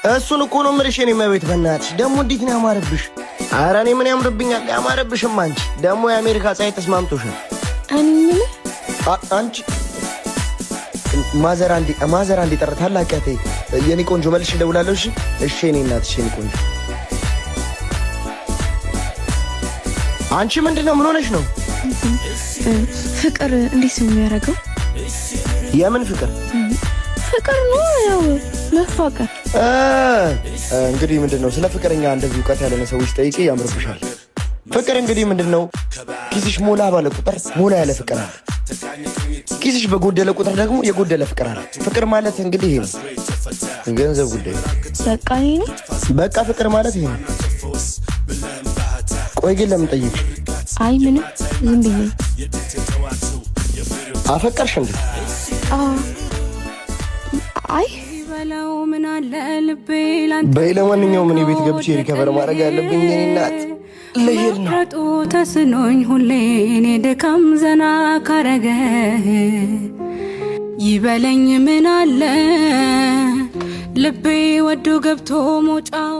እሱን እኮ ነው የምልሽ የኔ እመቤት። በእናትሽ ደግሞ እንዴት ነው ያማረብሽ! ኧረ እኔ ምን ያምርብኛል? ያማረብሽም አንቺ ደግሞ የአሜሪካ ፀሐይ ተስማምቶሻል። እኔ የምልህ አንቺ ማዘር አንዴ፣ ማዘር አንዴ ጠር ታላቂያቴ የኔ ቆንጆ መልሽ እደውላለሁ። እሺ እሺ፣ የኔ እናት፣ እሺ የኔ ቆንጆ። አንቺ ምንድን ነው? ምን ሆነሽ ነው? ፍቅር እንዴት ነው የሚያደርገው? የምን ፍቅር? ፍቅር ነው ያው መፋቀር። እንግዲህ ምንድን ነው ስለ ፍቅረኛ እንደዚህ እውቀት ያለነ ሰዎች ጠይቄ ያምርብሻል። ፍቅር እንግዲህ ምንድን ነው? ኪስሽ ሞላ ባለ ቁጥር ሞላ ያለ ፍቅር አለ። ኪስሽ በጎደለ ቁጥር ደግሞ የጎደለ ፍቅር አለ። ፍቅር ማለት እንግዲህ ይሄ ነው። ገንዘብ ጉዳይ ነው። በቃ ይሄ ነው። በቃ ፍቅር ማለት ይሄ ነው። ቆይ ግን ለምን ጠየቅሽ? አይ ምንም ዝም ብዬ። አፈቀርሽ እንዴ? አይ። በይ ለማንኛውም እኔ ቤት ገብቼ recover ማድረግ ያለብኝ የኔ እናት ልሄድ ነው። ተስኖኝ ሁሌ እኔ ድካም ዘና ካረገ ይበለኝ ምን አለ ልቤ ወዶ ገብቶ ሞጫው።